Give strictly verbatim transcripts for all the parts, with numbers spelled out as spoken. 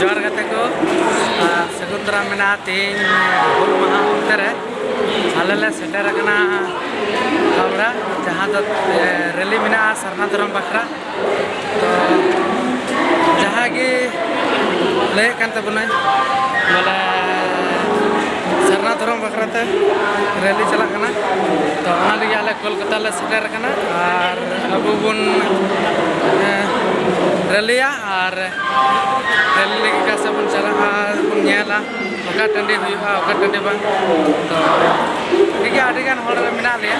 ᱡᱚᱦᱟᱨ ᱜᱟᱛᱮ ᱠᱚ, ᱟᱨ ᱥᱟᱹᱜᱩᱱ ᱫᱟᱨᱟᱢ ᱢᱮᱱᱟᱜᱼᱟ ᱛᱮᱦᱮᱧ ᱦᱩᱞ ᱢᱟᱦᱟ ᱚᱠᱛᱮ ᱨᱮ᱾ ᱟᱞᱮ ᱞᱮ ᱥᱮᱴᱮᱨ ᱟᱠᱟᱱᱟ ᱦᱟᱣᱲᱟ, ᱡᱟᱦᱟᱸ ᱫᱚ, ᱮ, ᱨᱮᱞᱤ ᱢᱮᱱᱟᱜᱼᱟ ᱥᱟᱨᱱᱟ ᱫᱷᱚᱨᱚᱢ ᱵᱟᱠᱷᱨᱟ᱾ ᱛᱚ ᱡᱟᱦᱟᱸ ᱜᱮ ᱞᱟᱹᱭᱮᱫ ᱠᱟᱱ ᱛᱟᱵᱚᱱᱟᱹᱧ, ᱵᱚᱞᱮ ᱥᱟᱨᱱᱟ ᱫᱷᱚᱨᱚᱢ ᱵᱟᱠᱷᱨᱟ ᱛᱮ ᱨᱮᱞᱤ ᱪᱟᱞᱟᱜ ᱠᱟᱱᱟ᱾ ᱛᱚ ᱚᱱᱟ ᱞᱟᱹᱜᱤᱫ ᱟᱞᱮ ᱠᱳᱞᱠᱟᱛᱟ ᱞᱮ ᱥᱮᱴᱮᱨ ᱟᱠᱟᱱᱟ ᱟᱨ ᱟᱵᱚ ᱵᱚᱱ, ᱮ, ᱨᱮᱞᱤᱭᱟ ᱟᱨ ᱨᱮᱞᱤ ᱞᱟᱹᱜᱤᱫ ᱚᱠᱟ ᱥᱮᱫ ᱵᱚᱱ ᱪᱟᱞᱟᱜᱼᱟ ᱟᱨ ᱵᱚᱱ ᱧᱮᱞᱟ ᱚᱠᱟ ᱴᱟᱺᱰᱤ ᱦᱩᱭᱩᱜᱼᱟ, ᱚᱠᱟ ᱴᱟᱺᱰᱤ ᱵᱟᱝ᱾ ᱛᱚ ᱴᱷᱤᱠ ᱜᱮᱭᱟ, ᱟᱹᱰᱤ ᱜᱟᱱ ᱦᱚᱲ ᱨᱮ ᱢᱮᱱᱟᱜ ᱞᱮᱭᱟ᱾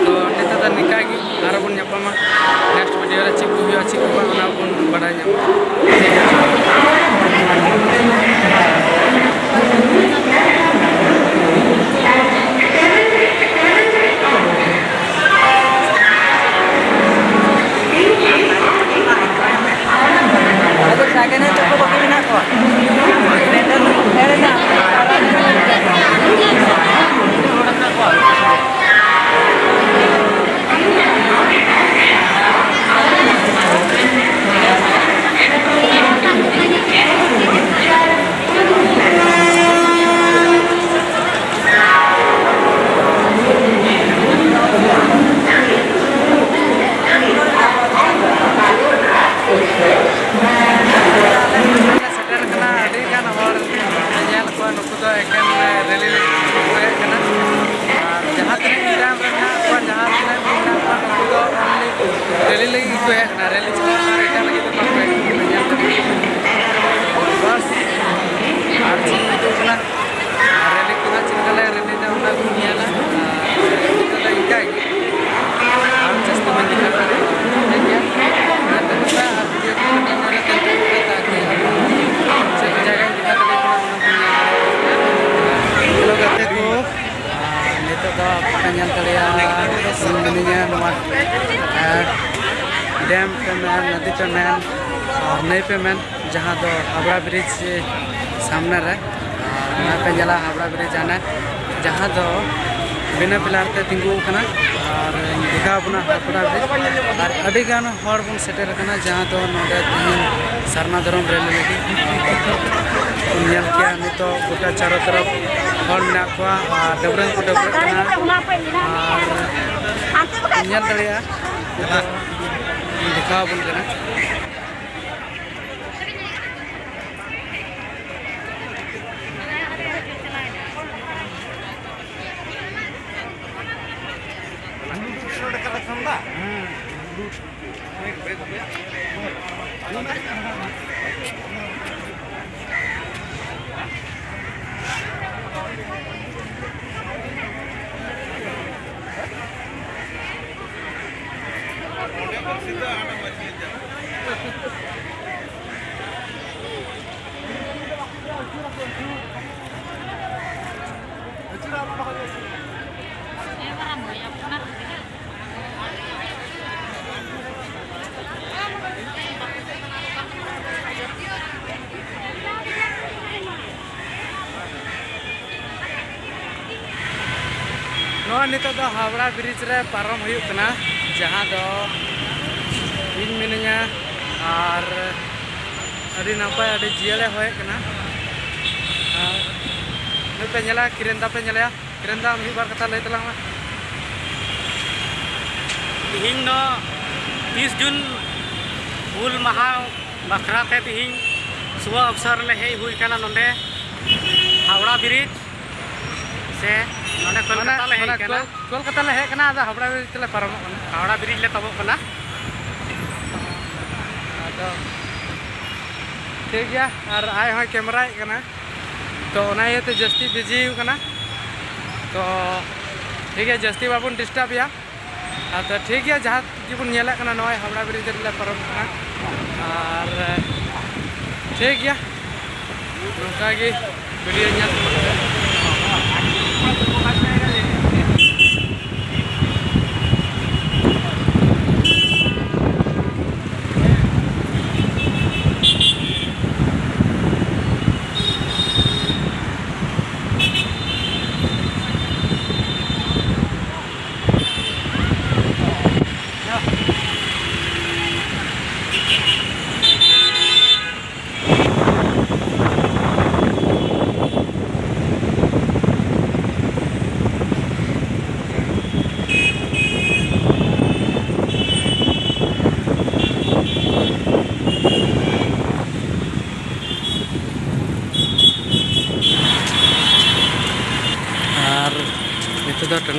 ᱛᱚ ᱱᱤᱛᱚᱜ ᱫᱚ ᱱᱤᱝᱠᱟ ᱜᱮ, ᱟᱨᱚ ᱵᱚᱱ ᱧᱟᱯᱟᱢᱟ next video ᱨᱮ᱾ ᱪᱮᱫ ᱠᱚ ᱦᱩᱭᱩᱜᱼᱟ, ᱪᱮᱫ ᱠᱚ ᱵᱟᱝ, ᱚᱱᱟ ᱵᱚᱱ ᱵᱟᱰᱟᱭ ᱧᱟᱢᱟ᱾ ᱟᱫᱚ ᱥᱟᱜᱮᱱ ᱛᱟᱠᱚ ᱵᱟᱠᱚ ᱢᱮᱱᱟᱜ ᱠᱚᱣᱟ? ᱱᱮᱛᱟᱨ ᱫᱚ ᱯᱷᱮᱰ ᱮᱱᱟ᱾ ᱥᱮᱴᱮᱨ ᱠᱟᱱᱟ, ᱟᱹᱰᱤ ᱜᱟᱱ ᱦᱚᱲ ᱧᱮᱞ ᱠᱚᱣᱟ᱾ ᱱᱩᱠᱩ ᱫᱚ ᱮᱠᱮᱱ ᱨᱮᱞᱤ ᱞᱟᱹᱜᱤᱫ ᱠᱚ ᱦᱮᱡ ᱠᱟᱱᱟ᱾ ᱟᱨ ᱡᱟᱦᱟᱸ ᱛᱤᱱᱟᱹᱜ ᱤᱧ ᱛᱟᱭᱚᱢ ᱨᱮ ᱢᱮᱱᱟᱜ ᱠᱚᱣᱟ, ᱡᱟᱦᱟᱸ ᱛᱤᱱᱟᱹᱜ ᱜᱮ ᱢᱮᱱᱟᱜ ᱠᱚᱣᱟ, ᱱᱩᱠᱩ ᱫᱚ only ᱨᱮᱞᱤ ᱞᱟᱹᱜᱤᱫ ᱠᱚ ᱦᱮᱡ ᱠᱟᱱᱟ᱾ ᱨᱮᱞᱤ ᱪᱷᱟᱲᱟ ᱟᱨ ᱮᱴᱟᱜ ᱞᱟᱹᱜᱤᱫ ᱫᱚ ᱵᱟᱝ ᱠᱚ ᱦᱮᱡ ᱠᱟᱱᱟ᱾ ᱧᱮᱞ ᱠᱚ ᱵᱟᱥ, ᱟᱨ ᱪᱮᱫ ᱦᱤᱡᱩᱜ ᱠᱟᱱᱟ, ᱟᱨ ᱨᱮᱞᱤ ᱠᱚ ᱦᱟᱸᱜ ᱪᱮᱫ ᱞᱮᱠᱟ ᱞᱮ ᱨᱮᱞᱤ ᱫᱟ, ᱚᱱᱟ ᱠᱚ ᱧᱮᱞᱟ᱾ ᱟᱨ ᱱᱤᱛᱚᱜ ᱫᱚ ᱤᱱᱠᱟ ᱜᱮ, ᱟᱨ ᱡᱟᱹᱥᱛᱤ ᱵᱟᱹᱧ ᱫᱮᱠᱷᱟᱣ ᱫᱟᱲᱮᱭᱟᱜ ᱠᱟᱱᱟ᱾ ᱴᱷᱤᱠ ᱜᱮᱭᱟ, ᱧᱮᱞ ᱛᱟᱵᱚᱱ ᱯᱮ ᱟᱨ video ᱠᱚ ᱧᱮᱞ ᱛᱟᱵᱚᱱ ᱯᱮ, ᱛᱟᱠᱤ ᱟᱵᱚ ᱪᱮᱫ ᱠᱚ ᱡᱟᱭᱜᱟᱧ ᱫᱮᱠᱷᱟᱣ ᱫᱟᱲᱮᱭᱟᱜ ᱠᱟᱱᱟ, ᱚᱱᱟ ᱠᱚ ᱧᱮᱞ ᱫᱟᱲᱮᱭᱟᱜ ᱠᱟᱱᱟ᱾ Hello ᱜᱟᱛᱮ ᱠᱚ, ᱟᱨ ᱱᱤᱛᱚᱜ ᱫᱚ ᱟᱯᱮ ᱯᱮ ᱧᱮᱞ ᱫᱟᱲᱮᱭᱟᱜᱼᱟ, ᱤᱧ ᱢᱤᱱᱟᱹᱧᱟ ᱱᱚᱣᱟ, ᱟᱨ ᱰᱮᱢ ᱯᱮ ᱢᱮᱱ, ᱱᱚᱫᱤ ᱯᱮ ᱢᱮᱱ, ᱟᱨ ᱱᱟᱹᱭ ᱯᱮ ᱢᱮᱱ, ᱡᱟᱦᱟᱸ ᱫᱚ ᱦᱟᱣᱲᱟ ᱵᱨᱤᱡᱽ ᱥᱟᱢᱱᱮ ᱨᱮ, ᱟᱨ ᱚᱱᱟ ᱯᱮ ᱧᱮᱞᱟ ᱦᱟᱣᱲᱟ ᱵᱨᱤᱡᱽ ᱦᱟᱱᱮ, ᱡᱟᱦᱟᱸ ᱫᱚ ᱵᱤᱱᱟᱹ ᱯᱤᱞᱟᱨ ᱛᱮ ᱛᱤᱸᱜᱩ ᱟᱠᱟᱱᱟ᱾ ᱟᱨ ᱫᱮᱠᱷᱟᱣ ᱵᱚᱱᱟ ᱦᱟᱯᱲᱟ ᱨᱮ᱾ ᱟᱨ ᱟᱹᱰᱤ ᱜᱟᱱ ᱦᱚᱲ ᱵᱚᱱ ᱥᱮᱴᱮᱨ ᱟᱠᱟᱱᱟ, ᱡᱟᱦᱟᱸ ᱫᱚ ᱱᱚᱰᱮ ᱛᱮᱦᱮᱧ ᱥᱟᱨᱱᱟ ᱫᱷᱚᱨᱚᱢ ᱨᱮᱞᱤ ᱞᱟᱹᱜᱤᱫ ᱵᱚᱱ ᱧᱮᱞ ᱠᱮᱭᱟ᱾ ᱱᱤᱛᱚᱜ ᱜᱚᱴᱟ ᱪᱟᱨᱚ ᱛᱚᱨᱚᱯ ᱦᱚᱲ ᱢᱮᱱᱟᱜ ᱠᱚᱣᱟ ᱟᱨ ᱰᱟᱹᱵᱽᱨᱟᱹ ᱦᱚᱸᱠᱚ ᱰᱟᱹᱵᱽᱨᱟᱹᱜ ᱠᱟᱱᱟ᱾ ᱟᱨ ᱧᱮᱞ ᱫᱟᱲᱮᱭᱟᱜᱼᱟ, ᱱᱤᱛᱚᱜ ᱫᱮᱠᱷᱟᱣ ᱟᱵᱚᱱ ᱠᱟᱱᱟ᱾ ᱱᱚᱣᱟ ᱱᱤᱛᱚᱜ ᱫᱚ ᱦᱟᱣᱲᱟ ᱵᱨᱤᱡᱽ ᱨᱮ ᱯᱟᱨᱚᱢ ᱦᱩᱭᱩᱜ ᱠᱟᱱᱟ, ᱡᱟᱦᱟᱸ ᱫᱚ ᱤᱧ ᱢᱤᱱᱟᱹᱧᱟ ᱟᱨ ᱟᱹᱰᱤ ᱱᱟᱯᱟᱭ, ᱟᱹᱰᱤ ᱡᱤᱭᱟᱹᱲᱮ ᱦᱚᱭᱮᱫ ᱠᱟᱱᱟ᱾ ᱟᱨ ᱱᱩᱭ ᱯᱮ ᱧᱮᱞᱟ, ᱠᱤᱨᱮᱱ ᱫᱟ ᱯᱮ ᱧᱮᱞᱮᱭᱟ᱾ ᱠᱤᱨᱮᱱ ᱫᱟ, ᱢᱤᱫ ᱵᱟᱨ ᱠᱟᱛᱷᱟ ᱞᱟᱹᱭ ᱛᱟᱞᱟᱝ ᱢᱮ᱾ ᱛᱤᱦᱤᱧ ᱫᱚ ᱛᱤᱥ ᱡᱩᱱ ᱦᱩᱞ ᱢᱟᱦᱟ ᱵᱟᱠᱷᱨᱟ ᱛᱮ ᱛᱤᱦᱤᱧ ᱥᱩᱵᱷ ᱚᱵᱥᱚᱨ ᱨᱮᱞᱮ ᱦᱮᱡ ᱦᱩᱭ ᱠᱟᱱᱟ ᱱᱚᱰᱮ ᱦᱟᱣᱲᱟ ᱵᱨᱤᱡᱽ, ᱥᱮ ᱱᱚᱰᱮ ᱠᱳᱞᱠᱟᱛᱟ ᱞᱮ ᱦᱮᱡ ᱢᱟᱱᱮ ᱠᱟᱱᱟ᱾ ᱠᱳᱞ-, ᱠᱳᱞᱠᱟᱛᱟ ᱞᱮ ᱦᱮᱡ ᱠᱟᱱᱟ, ᱟᱫᱚ ᱦᱟᱣᱲᱟ ᱵᱨᱤᱡᱽ ᱛᱮᱞᱮ ᱯᱟᱨᱚᱢᱚᱜ ᱠᱟᱱᱟ᱾ ᱦᱟᱣᱲᱟ ᱵᱨᱤᱡᱽ ᱞᱮ ᱛᱟᱵᱚᱜ ᱠᱟᱱᱟ᱾ ᱟᱫᱚ ᱴᱷᱤᱠ ᱜᱮᱭᱟ, ᱟᱨ ᱟᱡ ᱦᱚᱸᱭ ᱠᱮᱢᱮᱨᱟᱭᱮᱫ ᱠᱟᱱᱟ, ᱛᱚ ᱚᱱᱟ ᱤᱭᱟᱹᱛᱮ ᱡᱟᱹᱥᱛᱤ ᱵᱤᱡᱤ ᱦᱩᱭᱩᱜ ᱠᱟᱱᱟ᱾ ᱛᱚ ᱴᱷᱤᱠ ᱜᱮᱭᱟ, ᱡᱟᱹᱥᱛᱤ ᱵᱟᱵᱚᱱ ᱰᱤᱥᱴᱟᱵᱽ ᱮᱭᱟ᱾ ᱟᱫᱚ ᱴᱷᱤᱠ ᱜᱮᱭᱟ, ᱡᱟᱦᱟᱸ ᱜᱮᱵᱚᱱ ᱧᱮᱞᱮᱫ ᱠᱟᱱᱟ, ᱱᱚᱜᱼᱚᱭ ᱦᱟᱣᱲᱟ ᱵᱨᱤᱡᱽ ᱨᱮᱞᱮ ᱯᱟᱨᱚᱢ ᱠᱟᱱᱟ᱾ ᱟᱨ ᱴᱷᱤᱠ ᱜᱮᱭᱟ, ᱱᱚᱝᱠᱟ ᱜᱮ ᱵᱷᱤᱰᱤᱭᱳ ᱧᱮᱞ ᱥᱟᱢᱟᱝ ᱨᱮ᱾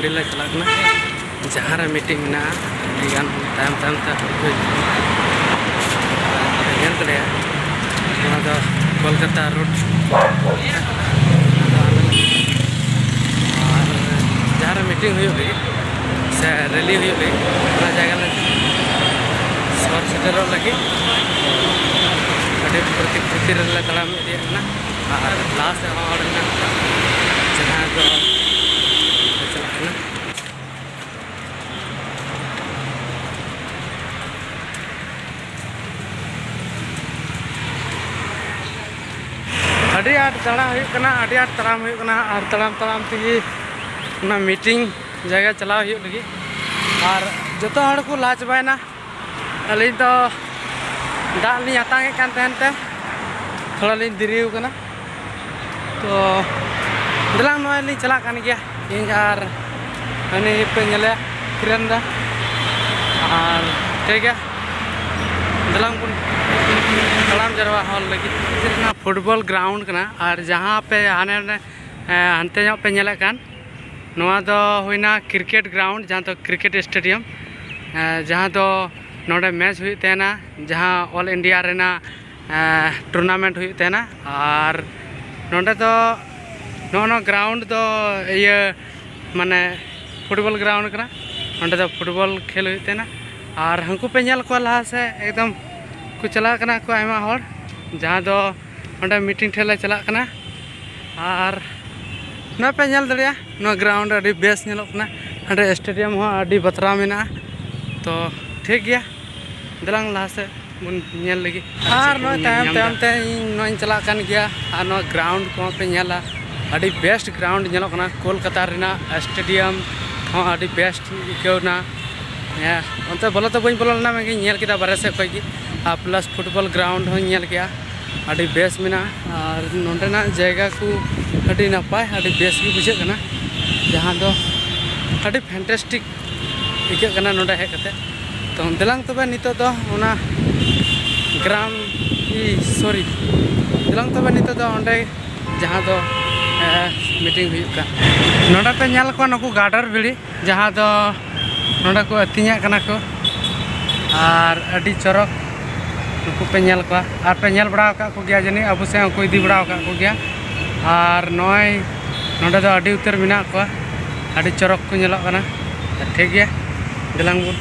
ᱚᱸᱰᱮ ᱞᱮ ᱪᱟᱞᱟᱜ ᱠᱟᱱᱟ, ᱡᱟᱦᱟᱸ ᱨᱮ ᱢᱤᱴᱤᱝ ᱢᱮᱱᱟᱜᱼᱟ᱾ ᱟᱹᱰᱤ ᱜᱟᱱ ᱛᱟᱭᱚᱢ ᱛᱟᱭᱚᱢ ᱛᱮ ᱦᱚᱲ ᱠᱚ ᱦᱤᱡᱩᱜ ᱠᱟᱱᱟ᱾ ᱧᱮᱞ ᱫᱟᱲᱮᱭᱟᱜᱼᱟ, ᱱᱚᱣᱟ ᱫᱚ ᱠᱳᱞᱠᱟᱛᱟ ᱨᱳᱰ᱾ ᱟᱨ ᱡᱟᱦᱟᱸ ᱨᱮ ᱢᱤᱴᱤᱝ ᱦᱩᱭᱩᱜ ᱞᱟᱹᱜᱤᱫ ᱥᱮ ᱨᱮᱞᱤ ᱦᱩᱭᱩᱜ ᱞᱟᱹᱜᱤᱫ, ᱚᱱᱟ ᱡᱟᱭᱜᱟ ᱞᱮ ᱥᱚᱦᱚᱨ ᱥᱮᱴᱮᱨᱚᱜ ᱞᱟᱹᱜᱤᱫ ᱟᱹᱰᱤ ᱯᱨᱚᱛᱤᱠᱨᱤᱛᱤ ᱨᱮᱞᱮ ᱛᱟᱲᱟᱢ ᱤᱫᱤᱭᱮᱫ ᱠᱟᱱᱟ᱾ ᱟᱨ ᱞᱟᱦᱟ ᱥᱮᱫ ᱦᱚᱸ ᱦᱚᱲ ᱢᱮᱱᱟᱜ ᱠᱚᱣᱟ, ᱡᱟᱦᱟᱸ ᱫᱚ ᱪᱟᱞᱟᱜ ᱠᱟᱱᱟ᱾ ᱟᱹᱰᱤ ᱟᱸᱴ ᱫᱟᱬᱟ ᱦᱩᱭᱩᱜ ᱠᱟᱱᱟ, ᱟᱹᱰᱤ ᱟᱸᱴ ᱛᱟᱲᱟᱢ ᱦᱩᱭᱩᱜ ᱠᱟᱱᱟ, ᱟᱨ ᱛᱟᱲᱟᱢ ᱛᱟᱲᱟᱢ ᱛᱮᱜᱮ ᱚᱱᱟ ᱢᱤᱴᱤᱝ ᱡᱟᱭᱜᱟ ᱪᱟᱞᱟᱣ ᱦᱩᱭᱩᱜ ᱞᱟᱹᱜᱤᱫ᱾ ᱟᱨ ᱡᱚᱛᱚ ᱦᱚᱲ ᱠᱚ ᱞᱟᱦᱟ ᱪᱟᱵᱟᱭᱮᱱᱟ, ᱟᱹᱞᱤᱧ ᱫᱚ ᱫᱟᱜ ᱞᱤᱧ ᱟᱛᱟᱝ ᱮᱫ ᱠᱟᱱ ᱛᱟᱦᱮᱱ ᱛᱮ ᱛᱷᱚᱲᱟ ᱞᱤᱧ ᱫᱮᱨᱤ ᱟᱠᱟᱱᱟ᱾ ᱛᱚ ᱫᱮᱞᱟᱝ, ᱱᱚᱜᱼᱚᱭ ᱞᱤᱧ ᱪᱟᱞᱟᱜ ᱠᱟᱱ ᱜᱮᱭᱟ, ᱤᱧ ᱟᱨ ᱦᱟᱹᱱᱤ ᱯᱮ ᱧᱮᱞᱮᱭᱟ, ᱠᱤᱨᱟᱱ ᱫᱟ᱾ ᱟᱨ ᱴᱷᱤᱠ ᱜᱮᱭᱟ, ᱫᱮᱞᱟᱝ ᱵᱚᱱ ᱛᱟᱲᱟᱢ ᱡᱟᱨᱣᱟ ᱦᱚᱲ ᱞᱟᱹᱜᱤᱫ᱾ ᱪᱮᱫ ᱠᱟᱱᱟ? ᱯᱷᱩᱴᱵᱚᱞ ᱜᱨᱟᱣᱩᱱᱰ ᱠᱟᱱᱟ, ᱟᱨ ᱡᱟᱦᱟᱸ ᱯᱮ ᱦᱟᱱᱮ ᱦᱟᱱᱮ, ᱮ, ᱦᱟᱱᱛᱮ ᱧᱚᱜ ᱯᱮ ᱧᱮᱞᱮᱫ ᱠᱟᱱ, ᱱᱚᱣᱟ ᱫᱚ ᱦᱩᱭᱱᱟ ᱠᱨᱤᱠᱮᱴ ᱜᱨᱟᱣᱩᱱᱰ, ᱡᱟᱦᱟᱸ ᱫᱚ ᱠᱨᱤᱠᱮᱴ ᱥᱴᱮᱰᱤᱭᱟᱢ, ᱮ, ᱡᱟᱦᱟᱸ ᱫᱚ ᱱᱚᱰᱮ ᱢᱮᱪ ᱦᱩᱭᱩᱜ ᱛᱟᱦᱮᱱᱟ, ᱡᱟᱦᱟᱸ ᱚᱞ ᱤᱱᱰᱤᱭᱟ ᱨᱮᱱᱟᱜ, ᱮ, ᱴᱩᱨᱱᱟᱢᱮᱱᱴ ᱦᱩᱭᱩᱜ ᱛᱟᱦᱮᱱᱟ᱾ ᱟᱨ ᱱᱚᱰᱮ ᱫᱚ ᱱᱚᱜᱼᱚ ᱱᱚᱣᱟ ᱜᱨᱟᱣᱩᱱᱰ ᱫᱚ ᱤᱭᱟᱹ, ᱢᱟᱱᱮ ᱯᱷᱩᱴᱵᱚᱞ ᱜᱨᱟᱣᱩᱱᱰ ᱠᱟᱱᱟ᱾ ᱱᱚᱰᱮ ᱫᱚ ᱯᱷᱩᱴᱵᱚᱞ ᱠᱷᱮᱞ ᱦᱩᱭᱩᱜ ᱛᱟᱦᱮᱱᱟ᱾ ᱟᱨ ᱦᱟᱹᱱᱠᱩ ᱯᱮ ᱧᱮᱞ ᱠᱚᱣᱟ ᱞᱟᱦᱟ ᱥᱮᱫ, ᱮᱠᱫᱚᱢ ᱠᱚ ᱪᱟᱞᱟᱜ ᱠᱟᱱᱟ ᱠᱚ ᱟᱭᱢᱟ ᱦᱚᱲ, ᱡᱟᱦᱟᱸ ᱫᱚ ᱚᱸᱰᱮ ᱢᱤᱴᱤᱝ ᱴᱷᱮᱱ ᱞᱮ ᱪᱟᱞᱟᱜ ᱠᱟᱱᱟ᱾ ᱟᱨ ᱱᱚᱣᱟ ᱯᱮ ᱧᱮᱞ ᱫᱟᱲᱮᱭᱟᱜᱼᱟ, ᱱᱚᱣᱟ ᱜᱨᱟᱣᱩᱱᱰ ᱟᱹᱰᱤ ᱵᱮᱥ ᱧᱮᱞᱚᱜ ᱠᱟᱱᱟ᱾ ᱦᱟᱸᱰᱮ ᱥᱴᱮᱰᱤᱭᱟᱢ ᱦᱚᱸ ᱟᱹᱰᱤ ᱵᱟᱛᱨᱟᱣ ᱢᱮᱱᱟᱜᱼᱟ᱾ ᱛᱚ ᱴᱷᱤᱠ ᱜᱮᱭᱟ, ᱫᱮᱞᱟᱝ ᱞᱟᱦᱟ ᱥᱮᱫ ᱵᱚᱱ ᱧᱮᱞ ᱞᱮᱜᱮ᱾ ᱟᱨ ᱪᱮᱫ ᱱᱚᱜᱼᱚᱭ ᱠᱚᱵᱚᱱ ᱧᱮᱞ ᱛᱟᱭᱚᱢ ᱧᱟᱢ ᱛᱟᱭᱚᱢ ᱮᱫᱟ᱾ ᱛᱮ ᱤᱧ ᱱᱚᱜᱼᱚᱭ ᱤᱧ ᱪᱟᱞᱟᱜ ᱠᱟᱱ ᱜᱮᱭᱟ᱾ ᱟᱨ ᱱᱚᱣᱟ ᱜᱨᱟᱣᱩᱱᱰ ᱠᱚᱦᱚᱸ ᱯᱮ ᱧᱮᱞᱟ, ᱟᱹᱰᱤ ᱵᱮᱥᱴ ᱜᱨᱟᱣᱩᱱᱰ ᱧᱮᱞᱚᱜ ᱠᱟᱱᱟ᱾ ᱠᱳᱞᱠᱟᱛᱟ ᱨᱮᱱᱟᱜ ᱥᱴᱮᱰᱤᱭᱟᱢ ᱦᱚᱸ ᱟᱹᱰᱤ ᱵᱮᱥᱴ ᱟᱹᱭᱠᱟᱹᱣ ᱮᱱᱟ᱾ ᱦᱮᱸ, ᱚᱱᱛᱮ ᱵᱚᱞᱚ ᱫᱚ ᱵᱟᱹᱧ ᱵᱚᱞᱚ ᱞᱮᱱᱟ, ᱢᱮᱱᱠᱷᱟᱱ ᱧᱮᱞ ᱠᱮᱫᱟ ᱵᱟᱨᱦᱮ ᱥᱮᱫ ᱠᱷᱚᱱ ᱜᱮ᱾ ᱟᱨ ᱯᱞᱟᱥ ᱯᱷᱩᱴᱵᱚᱞ ᱜᱨᱟᱣᱩᱱᱰ ᱦᱚᱸᱧ ᱧᱮᱞ ᱠᱮᱫᱟ, ᱟᱹᱰᱤ ᱵᱮᱥ ᱢᱮᱱᱟᱜᱼᱟ᱾ ᱟᱨ ᱱᱚᱸᱰᱮᱱᱟᱜ ᱡᱟᱭᱜᱟ ᱠᱚ ᱟᱹᱰᱤ ᱱᱟᱯᱟᱭ, ᱟᱹᱰᱤ ᱵᱮᱥ ᱜᱮ ᱵᱩᱡᱷᱟᱹᱜ ᱠᱟᱱᱟ, ᱡᱟᱦᱟᱸ ᱫᱚ ᱟᱹᱰᱤ ᱯᱷᱮᱱᱴᱮᱥᱴᱤᱠ ᱟᱹᱭᱠᱟᱹᱜ ᱠᱟᱱᱟ ᱱᱚᱸᱰᱮ ᱦᱮᱡ ᱠᱟᱛᱮ᱾ ᱛᱚ ᱫᱮᱞᱟᱝ ᱛᱚᱵᱮ ᱱᱤᱛᱚᱜ ᱫᱚ ᱚᱱᱟ ᱜᱨᱟᱣᱩᱱᱰ, ᱤ, ᱥᱚᱨᱤ, ᱫᱮᱞᱟᱝ ᱛᱚᱵᱮ ᱱᱤᱛᱚᱜ ᱫᱚ ᱚᱸᱰᱮ ᱡᱟᱦᱟᱸ ᱫᱚ ᱢᱤᱴᱤᱝ ᱦᱩᱭᱩᱜ ᱠᱟᱱ᱾ ᱱᱚᱰᱮ ᱯᱮ ᱧᱮᱞ ᱠᱚᱣᱟ ᱱᱩᱠᱩ ᱜᱟᱰᱟᱨ ᱵᱷᱤᱲᱤ, ᱡᱟᱦᱟᱸ ᱫᱚ ᱱᱚᱰᱮ ᱠᱚ ᱟᱹᱛᱤᱧᱟᱜ ᱠᱟᱱᱟ ᱠᱚ, ᱟᱨ ᱟᱹᱰᱤ ᱪᱚᱨᱚᱠ ᱱᱩᱠᱩ ᱯᱮ ᱧᱮᱞ ᱠᱚᱣᱟ, ᱟᱨ ᱯᱮ ᱧᱮᱞ ᱵᱟᱲᱟ ᱟᱠᱟᱫ ᱠᱚᱜᱮᱭᱟ ᱡᱟᱹᱱᱤᱡ, ᱟᱵᱚ ᱥᱮᱫ ᱦᱚᱸᱠᱚ ᱤᱫᱤ ᱵᱟᱲᱟ ᱟᱠᱟᱫ ᱠᱚᱜᱮᱭᱟ᱾ ᱟᱨ ᱱᱚᱜᱼᱚᱭ ᱱᱚᱰᱮ ᱫᱚ ᱟᱹᱰᱤ ᱩᱛᱟᱹᱨ ᱢᱮᱱᱟᱜ ᱠᱚᱣᱟ, ᱟᱹᱰᱤ ᱪᱚᱨᱚᱠ ᱠᱚ ᱧᱮᱞᱚᱜ ᱠᱟᱱᱟ᱾ ᱴᱷᱤᱠ ᱜᱮᱭᱟ, ᱫᱮᱞᱟᱝ ᱵᱚᱱ᱾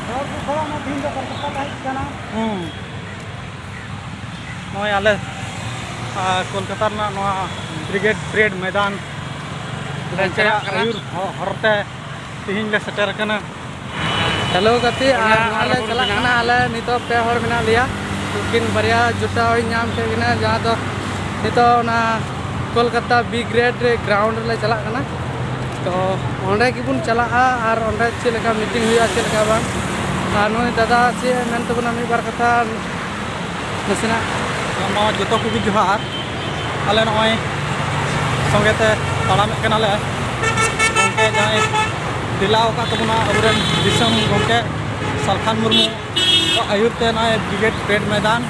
ᱦᱚᱲ ᱠᱚ ᱠᱷᱚᱲᱟ ᱢᱟ ᱛᱮᱦᱮᱧ ᱫᱚ ᱠᱳᱞᱠᱟᱛᱟ ᱦᱮᱡ ᱠᱟᱱᱟ᱾ ᱦᱩᱸ᱾ ᱱᱚᱜᱼᱚᱭ ᱟᱞᱮ, ᱟ, ᱠᱳᱞᱠᱟᱛᱟ ᱨᱮᱱᱟᱜ ᱱᱚᱣᱟ ᱵᱨᱤᱜᱮᱰ ᱯᱨᱮᱰ ᱢᱚᱭᱫᱟᱱ ᱞᱮ ᱪᱟᱞᱟᱜ ᱠᱟᱱᱟ᱾ ᱟᱹᱭᱩᱨ ᱦᱚ-, ᱦᱚᱨᱛᱮ ᱛᱮᱦᱮᱧ ᱞᱮ ᱥᱮᱴᱮᱨ ᱟᱠᱟᱱᱟ᱾ ᱦᱮᱞᱳ ᱜᱟᱛᱮ, ᱟᱨ ᱚᱱᱟ ᱱᱚᱣᱟ ᱞᱮ ᱟᱨᱵᱚᱱ ᱪᱟᱞᱟᱜ ᱵᱮᱱᱟᱣᱟ᱾ ᱠᱟᱱᱟ᱾ ᱟᱞᱮ ᱱᱤᱛᱚᱜ ᱯᱮ ᱦᱚᱲ ᱢᱮᱱᱟᱜ ᱞᱮᱭᱟ, ᱩᱱᱠᱤᱱ ᱵᱟᱨᱭᱟ ᱡᱚᱴᱟᱣ ᱤᱧ ᱧᱟᱢ ᱠᱮᱫ ᱠᱤᱱᱟ, ᱡᱟᱦᱟᱸ ᱫᱚ ᱱᱤᱛᱚᱜ ᱚᱱᱟ ᱠᱳᱞᱠᱟᱛᱟ ᱵᱤᱜᱽ ᱨᱮᱰ ᱜᱨᱟᱣᱩᱱᱰ ᱨᱮᱞᱮ ᱪᱟᱞᱟᱜ ᱠᱟᱱᱟ᱾ ᱛᱚ ᱚᱸᱰᱮ ᱜᱮᱵᱚᱱ ᱪᱟᱞᱟᱜᱼᱟ ᱟᱨ ᱚᱸᱰᱮ ᱪᱮᱫ ᱞᱮᱠᱟ ᱢᱤᱴᱤᱝ ᱦᱩᱭᱩᱜᱼᱟ, ᱪᱮᱫ ᱞᱮᱠᱟ ᱵᱟᱝ᱾ ᱟᱨ ᱱᱩᱭ ᱫᱟᱫᱟ ᱪᱮᱫ ᱮ ᱢᱮᱱ ᱛᱟᱵᱚᱱᱟ ᱢᱤᱫ ᱵᱟᱨ ᱠᱟᱛᱷᱟ ᱱᱟᱥᱮᱱᱟᱜ᱾ ᱢᱟ ᱡᱚᱛᱚ ᱠᱚᱜᱮ ᱡᱚᱦᱟᱨ᱾ ᱟᱞᱮ ᱱᱚᱜᱼᱚᱭ ᱥᱚᱸᱜᱮ ᱛᱮ ᱛᱟᱲᱟᱢᱮᱫ ᱠᱟᱱᱟᱞᱮ᱾ ᱜᱚᱢᱠᱮ ᱡᱟᱦᱟᱸᱭ ᱫᱮᱞᱟᱣ ᱟᱠᱟᱫ ᱛᱟᱵᱚᱱᱟ ᱟᱵᱚᱨᱮᱱ ᱫᱤᱥᱚᱢ ᱜᱚᱢᱠᱮ ᱥᱟᱞᱠᱷᱟᱱ ᱢᱩᱨᱢᱩ ᱟᱹᱭᱩᱨ ᱛᱮ ᱱᱚᱜᱼᱚᱭ ᱵᱨᱤᱜᱮᱰ ᱯᱨᱮᱰ ᱢᱚᱭᱫᱟᱱ᱾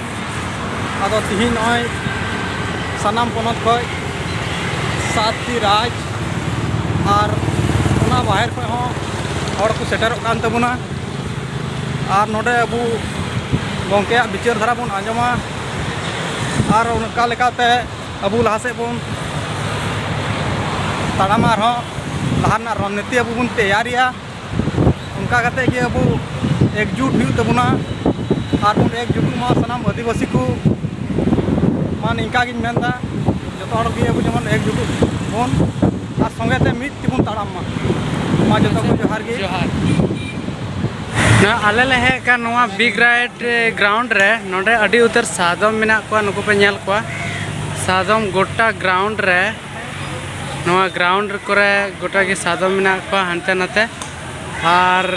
ᱟᱫᱚ ᱛᱤᱦᱤᱧ ᱱᱚᱜᱼᱚᱭ ᱥᱟᱱᱟᱢ ᱯᱚᱱᱚᱛ ᱠᱷᱚᱱ ᱥᱟᱛᱴᱤ ᱨᱟᱡᱽ ᱟᱨ ᱚᱱᱟ ᱵᱟᱦᱮᱨ ᱠᱷᱚᱱ ᱦᱚᱸ ᱦᱚᱲ ᱠᱚ ᱥᱮᱴᱮᱨᱚᱜ ᱠᱟᱱ ᱛᱟᱵᱚᱱᱟ᱾ ᱟᱨ ᱱᱚᱰᱮ ᱟᱵᱚ ᱜᱚᱢᱠᱮᱭᱟᱜ ᱵᱤᱪᱟᱹᱨ ᱫᱷᱟᱨᱟ ᱵᱚᱱ ᱟᱸᱡᱚᱢᱟ᱾ ᱟᱨ ᱚᱱᱠᱟ ᱞᱮᱠᱟᱛᱮ ᱟᱵᱚ ᱞᱟᱦᱟ ᱥᱮᱫ ᱵᱚᱱ ᱛᱟᱲᱟᱢᱟ, ᱟᱨᱦᱚᱸ ᱞᱟᱦᱟ ᱨᱮᱱᱟᱜ ᱨᱚᱱᱱᱤᱛᱤ ᱟᱵᱚ ᱵᱚᱱ ᱛᱮᱭᱟᱨᱤᱭᱟ᱾ ᱚᱱᱠᱟ ᱠᱟᱛᱮ ᱜᱮ ᱟᱵᱚ ᱮᱠᱡᱩᱴ ᱦᱩᱭᱩᱜ ᱛᱟᱵᱚᱱᱟ ᱟᱨ ᱵᱚᱱ ᱮᱠᱡᱩᱴᱚᱜ ᱢᱟ ᱥᱟᱱᱟᱢ ᱟᱹᱫᱤᱵᱟᱹᱥᱤ ᱠᱚ᱾ ᱢᱟ ᱱᱤᱝᱠᱟ ᱜᱤᱧ ᱢᱮᱱᱫᱟ, ᱡᱚᱛᱚ ᱦᱚᱲ ᱜᱮ ᱟᱵᱚ ᱡᱮᱢᱚᱱ ᱮᱠᱡᱩᱴᱚᱜ ᱵᱚᱱ ᱟᱨ ᱥᱚᱸᱜᱮ ᱛᱮ ᱢᱤᱫ ᱛᱮᱵᱚᱱ ᱛᱟᱲᱟᱢ ᱢᱟ᱾ ᱢᱟ ᱡᱚᱛᱚ ᱠᱚ ᱡᱚᱦᱟᱨ ᱜᱮ᱾ ᱡᱚᱦᱟᱨ᱾ ᱱᱚᱣᱟ ᱟᱞᱮ ᱞᱮ ᱦᱮᱡ ᱟᱠᱟᱱ ᱱᱚᱣᱟ ᱵᱤᱜᱽ ᱨᱟᱭᱤᱰ ᱜᱨᱟᱣᱩᱱᱰ ᱨᱮ, ᱱᱚᱰᱮ ᱟᱹᱰᱤ ᱩᱛᱟᱹᱨ ᱥᱟᱫᱚᱢ ᱢᱮᱱᱟᱜ ᱠᱚᱣᱟ, ᱱᱩᱠᱩ ᱯᱮ ᱧᱮᱞ ᱠᱚᱣᱟ᱾ ᱥᱟᱫᱚᱢ ᱜᱚᱴᱟ ᱜᱨᱟᱣᱩᱱᱰ ᱨᱮ, ᱱᱚᱣᱟ ᱜᱨᱟᱣᱩᱱᱰ ᱠᱚᱨᱮ ᱜᱚᱴᱟ ᱜᱮ ᱥᱟᱫᱚᱢ ᱢᱮᱱᱟᱜ ᱠᱚᱣᱟ ᱦᱟᱱᱛᱮ ᱱᱟᱛᱮ᱾ ᱟᱨ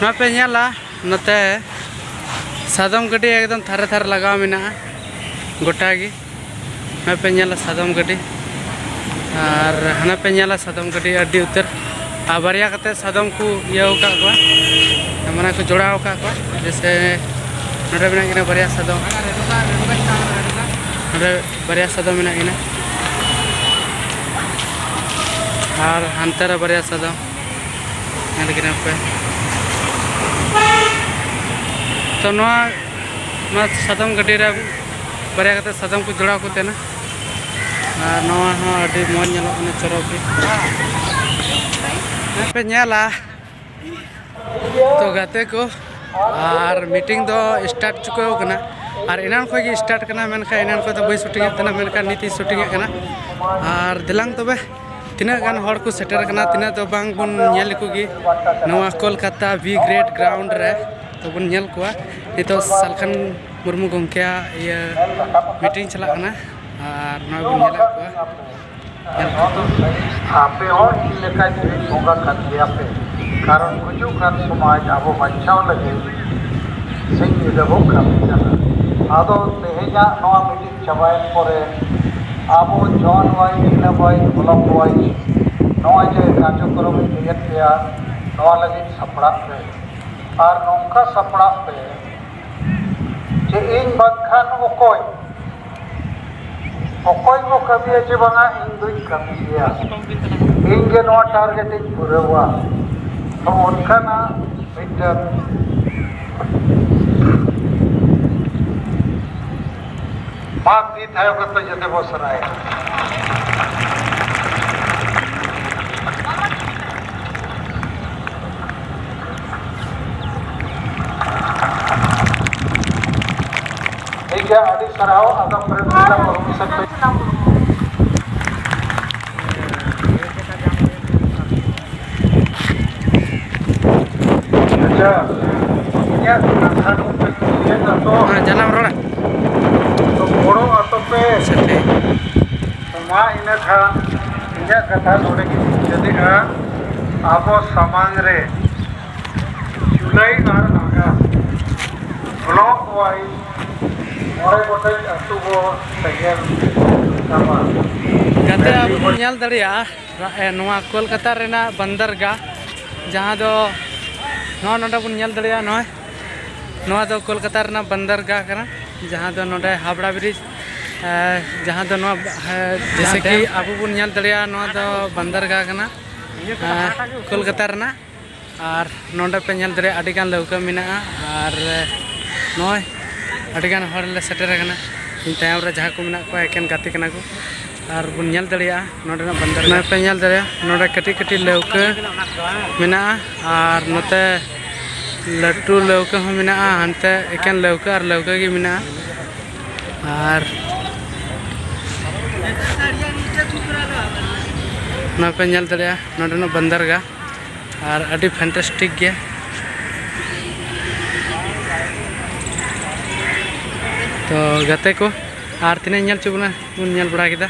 ᱱᱚᱣᱟ ᱯᱮ ᱧᱮᱞᱟ, ᱱᱚᱛᱮ ᱥᱟᱫᱚᱢ ᱜᱟᱹᱰᱤ ᱮᱠᱫᱚᱢ ᱛᱷᱟᱨᱮ ᱛᱷᱟᱨᱮ ᱞᱟᱜᱟᱣ ᱢᱮᱱᱟᱜᱼᱟ ᱜᱚᱴᱟ ᱜᱮ᱾ ᱱᱚᱣᱟ ᱯᱮ ᱧᱮᱞᱟ ᱥᱟᱫᱚᱢ ᱜᱟᱹᱰᱤ, ᱟᱨ ᱦᱟᱱᱟ ᱯᱮ ᱧᱮᱞᱟ ᱥᱟᱫᱚᱢ ᱜᱟᱹᱰᱤ ᱟᱹᱰᱤ ᱩᱛᱟᱹᱨ, ᱟᱨ ᱵᱟᱨᱭᱟ ᱠᱟᱛᱮ ᱥᱟᱫᱚᱢ ᱠᱚ ᱤᱭᱟᱹ ᱟᱠᱟᱫ ᱠᱚᱣᱟ, ᱢᱟᱱᱮ ᱠᱚ ᱡᱚᱲᱟᱣ ᱟᱠᱟᱫ ᱠᱚᱣᱟ᱾ ᱡᱮᱭᱥᱮ ᱱᱚᱰᱮ ᱢᱮᱱᱟᱜ ᱠᱤᱱᱟ ᱵᱟᱨᱭᱟ ᱥᱟᱫᱚᱢ, ᱱᱚᱰᱮ ᱵᱟᱨᱭᱟ ᱥᱟᱫᱚᱢ ᱢᱮᱱᱟᱜ ᱠᱤᱱᱟ᱾ ᱟᱨ ᱦᱟᱱᱛᱮ ᱨᱮ ᱵᱟᱨᱭᱟ ᱥᱟᱫᱚᱢ ᱧᱮᱞ ᱠᱤᱱᱟ ᱯᱮ᱾ ᱛᱚ ᱱᱚᱣᱟ, ᱱᱚᱣᱟ ᱥᱟᱫᱚᱢ ᱜᱟᱹᱰᱤ ᱨᱮ ᱵᱟᱨᱭᱟ ᱠᱟᱛᱮ ᱥᱟᱫᱚᱢ ᱠᱚ ᱡᱚᱲᱟᱣ ᱠᱚ ᱛᱟᱦᱮᱱᱟ᱾ ᱟᱨ ᱱᱚᱣᱟ ᱦᱚᱸ ᱟᱹᱰᱤ ᱢᱚᱡᱽ ᱧᱮᱞᱚᱜ ᱠᱟᱱᱟ, ᱪᱚᱨᱚᱠ ᱜᱮ᱾ ᱯᱮ ᱧᱮᱞᱟ᱾ ᱛᱚ ᱜᱟᱛᱮ ᱠᱚ, ᱟᱨ meeting ᱫᱚ start ᱪᱩᱠᱟᱹᱣ ᱠᱟᱱᱟ᱾ ᱟᱨ ᱮᱱᱟᱱ ᱠᱷᱚᱱ ᱜᱮ start ᱠᱟᱱᱟ, ᱢᱮᱱᱠᱷᱟᱱ ᱮᱱᱟᱱ ᱠᱷᱚᱱ ᱫᱚ ᱵᱟᱹᱧ shooting ᱮᱫ ᱛᱟᱦᱮᱱᱟ, ᱢᱮᱱᱠᱷᱟᱱ ᱱᱤᱛ ᱤᱧ shooting ᱮᱫ ᱠᱟᱱᱟ᱾ ᱟᱨ ᱫᱮᱞᱟᱝ ᱛᱚᱵᱮ, ᱛᱤᱱᱟᱹᱜ ᱜᱟᱱ ᱦᱚᱲ ᱠᱚ ᱥᱮᱴᱮᱨ ᱠᱟᱱᱟ, ᱛᱤᱱᱟᱹᱜ ᱫᱚ ᱵᱟᱝ ᱵᱚᱱ ᱧᱮᱞ ᱞᱮᱠᱚ ᱜᱮ ᱱᱚᱣᱟ ᱠᱳᱞᱠᱟᱛᱟ V Grade ground ᱨᱮ᱾ ᱛᱚ ᱵᱚᱱ ᱧᱮᱞ ᱠᱚᱣᱟ ᱱᱤᱛᱚᱜ ᱥᱟᱞᱠᱷᱟᱱ ᱢᱩᱨᱢᱩ ᱜᱚᱢᱠᱮᱭᱟᱜ ᱤᱭᱟᱹ meeting ᱪᱟᱞᱟᱜ ᱠᱟᱱᱟ᱾ ᱟᱨ ᱱᱚᱜᱼᱚᱭ ᱵᱚᱱ ᱧᱮᱞᱮᱫ ᱠᱚᱣᱟ᱾ ᱟᱯᱮ ᱦᱚᱸ ᱤᱧ ᱞᱮᱠᱟ ᱡᱤᱣᱤᱫ ᱵᱚᱸᱜᱟ ᱠᱟᱱ ᱜᱮᱭᱟ ᱯᱮ, ᱠᱟᱨᱚᱱ ᱜᱩᱡᱩᱜ ᱠᱟᱱ ᱥᱚᱢᱟᱡᱽ ᱟᱵᱚ ᱵᱟᱧᱪᱟᱣ ᱞᱟᱹᱜᱤᱫ ᱥᱤᱧ ᱧᱤᱫᱟᱹ ᱵᱚ ᱠᱟᱹᱢᱤ ᱠᱟᱱᱟ᱾ ᱟᱫᱚ ᱛᱮᱦᱮᱧᱟᱜ ᱱᱚᱣᱟ meeting ᱪᱟᱵᱟᱭᱮᱱ ᱯᱚᱨᱮ ᱟᱵᱚ zone wise, ᱤᱱᱟᱹ wise, block wise ᱱᱚᱜᱼᱚᱭ ᱡᱮ ᱠᱟᱨᱡᱚᱠᱨᱚᱢ ᱤᱧ ᱞᱟᱹᱭᱮᱫ ᱯᱮᱭᱟ, ᱱᱚᱣᱟ ᱞᱟᱹᱜᱤᱫ ᱥᱟᱯᱲᱟᱜ ᱯᱮ᱾ ᱟᱨ ᱱᱚᱝᱠᱟ ᱥᱟᱯᱲᱟᱜ ᱯᱮ ᱡᱮ ᱤᱧ ᱵᱟᱝᱠᱷᱟᱱ ᱚᱠᱚᱭ, ᱚᱠᱚᱭ ᱠᱚ ᱠᱟᱹᱢᱤᱭᱟ ᱪᱮ ᱵᱟᱝᱟ, ᱤᱧ ᱫᱩᱧ ᱠᱟᱹᱢᱤ ᱜᱮᱭᱟ, ᱤᱧ ᱜᱮ ᱱᱚᱣᱟ target ᱤᱧ ᱯᱩᱨᱟᱹᱣᱟ᱾ ᱛᱚ ᱚᱱᱠᱟᱱᱟᱜ ᱢᱤᱫᱴᱟᱝ ᱢᱟ ᱛᱤ ᱛᱷᱟᱭᱚ ᱠᱟᱛᱮ ᱡᱚᱛᱚ ᱵᱚ ᱥᱟᱨᱦᱟᱣᱟ᱾ ᱴᱷᱤᱠ ᱜᱮᱭᱟ, ᱟᱹᱰᱤ ᱥᱟᱨᱦᱟᱣ᱾ ᱟᱫᱚ ᱯᱨᱮᱢ ᱥᱟᱞᱟᱜ ᱵᱟᱹᱦᱩ ᱥᱮᱫ ᱯᱮ ᱟᱪᱪᱷᱟ, ᱤᱧᱟᱹᱜ ᱠᱟᱛᱷᱟ ᱠᱚᱯᱮ ᱠᱩᱥᱤᱭᱟᱫᱟ ᱛᱚ? ᱦᱮᱸ, ᱡᱟᱱᱟᱢ ᱨᱚᱲ᱾ ᱛᱚ ᱜᱚᱲᱚ ᱟᱛᱚ ᱯᱮ᱾ ᱟᱪᱪᱷᱟ, ᱴᱷᱤᱠ᱾ ᱛᱚ ᱢᱟ ᱤᱱᱟᱹ ᱠᱷᱟᱱ ᱤᱧᱟᱹᱜ ᱠᱟᱛᱷᱟ ᱱᱚᱰᱮ ᱜᱤᱧ ᱢᱩᱪᱟᱹᱫᱮᱜᱼᱟ᱾ ᱟᱵᱚ ᱥᱟᱢᱟᱝ ᱨᱮ ᱡᱩᱞᱟᱭ ᱟᱨ ᱟᱜᱚᱥᱴ block wise ᱢᱚᱬᱮ ᱜᱚᱴᱮᱡ ᱟᱹᱛᱩ ᱵᱚ ᱥᱮᱸᱜᱮᱞ ᱨᱟᱠᱟᱵᱟ᱾ ᱜᱟᱛᱮ, ᱟᱵᱚ ᱵᱚᱱ ᱧᱮᱞ ᱫᱟᱲᱮᱭᱟᱜᱼᱟ, ᱱᱚᱣᱟ ᱠᱳᱞᱠᱟᱛᱟ ᱨᱮᱱᱟᱜ ᱵᱟᱱᱫᱟᱨᱜᱟᱦ, ᱡᱟᱦᱟᱸ ᱫᱚ ᱱᱚᱣᱟ ᱱᱚᱰᱮ ᱵᱚᱱ ᱧᱮᱞ ᱫᱟᱲᱮᱭᱟᱜᱼᱟ, ᱱᱚᱜᱼᱚᱭ ᱱᱚᱣᱟ ᱫᱚ ᱠᱳᱞᱠᱟᱛᱟ ᱨᱮᱱᱟᱜ ᱵᱟᱱᱫᱟᱨᱜᱟᱦ ᱠᱟᱱᱟ, ᱡᱟᱦᱟᱸ ᱫᱚ ᱱᱚᱰᱮ ᱦᱟᱵᱲᱟ bridge ᱡᱟᱦᱟᱸ ᱫᱚ ᱱᱚᱣᱟ ᱡᱮᱭᱥᱮ ᱠᱤ ᱟᱵᱚ ᱵᱚᱱ ᱧᱮᱞ ᱫᱟᱲᱮᱭᱟᱜᱼᱟ, ᱱᱚᱣᱟ ᱫᱚ ᱵᱟᱱᱫᱟᱨᱜᱟᱦ ᱠᱟᱱᱟ ᱠᱳᱞᱠᱟᱛᱟ ᱨᱮᱱᱟᱜ᱾ ᱟᱨ ᱱᱚᱰᱮ ᱯᱮ ᱧᱮᱞ ᱫᱟᱲᱮᱭᱟᱜᱼᱟ, ᱟᱹᱰᱤᱜᱟᱱ ᱞᱟᱹᱣᱠᱟᱹ ᱢᱮᱱᱟᱜᱼᱟ᱾ ᱟᱨ ᱱᱚᱜᱼᱚᱭ ᱟᱹᱰᱤᱜᱟᱱ ᱦᱚᱲ ᱞᱮ ᱥᱮᱴᱮᱨ ᱟᱠᱟᱱᱟ᱾ ᱤᱧ ᱛᱟᱭᱚᱢ ᱨᱮ ᱡᱟᱦᱟᱸ ᱠᱚ ᱢᱮᱱᱟᱜ ᱠᱚᱣᱟ, ᱮᱠᱮᱱ ᱜᱟᱛᱮ ᱠᱟᱱᱟ ᱠᱚ᱾ ᱟᱨ ᱵᱚᱱ ᱧᱮᱞ ᱫᱟᱲᱮᱭᱟᱜᱼᱟ ᱱᱚᱰᱮᱱᱟᱜ ᱵᱟᱱᱫᱟᱨᱜᱟᱦ᱾ ᱱᱚᱰᱮ ᱯᱮ ᱧᱮᱞ ᱫᱟᱲᱮᱭᱟᱜᱼᱟ, ᱱᱚᱰᱮ ᱠᱟᱹᱴᱤᱡ ᱠᱟᱹᱴᱤᱡ ᱞᱟᱹᱣᱠᱟᱹ ᱢᱮᱱᱟᱜᱼᱟ᱾ ᱟᱨ ᱱᱚᱛᱮ ᱞᱟᱹᱴᱩ ᱞᱟᱹᱣᱠᱟᱹ ᱦᱚᱸ ᱢᱮᱱᱟᱜᱼᱟ᱾ ᱦᱟᱱᱛᱮ ᱮᱠᱮᱱ ᱞᱟᱹᱣᱠᱟᱹ ᱟᱨ ᱞᱟᱹᱣᱠᱟᱹ ᱜᱮ ᱢᱮᱱᱟᱜᱼᱟ᱾ ᱟᱨ ᱱᱚᱣᱟ ᱯᱮ ᱧᱮᱞ ᱫᱟᱲᱮᱭᱟᱜᱼᱟ ᱱᱚᱰᱮᱱᱟᱜ ᱵᱟᱱᱫᱟᱨᱜᱟᱦ, ᱟᱨ ᱟᱹᱰᱤ ᱯᱷᱮᱱᱴᱟᱥᱴᱤᱠ ᱜᱮᱭᱟ᱾ ᱛᱚ ᱜᱟᱛᱮ ᱠᱚ, ᱟᱨ ᱛᱤᱱᱟᱹᱜ ᱧᱮᱞ ᱦᱚᱪᱚ ᱵᱚᱱᱟ ᱵᱚᱱ ᱧᱮᱞ ᱵᱟᱲᱟ ᱠᱮᱫᱟ᱾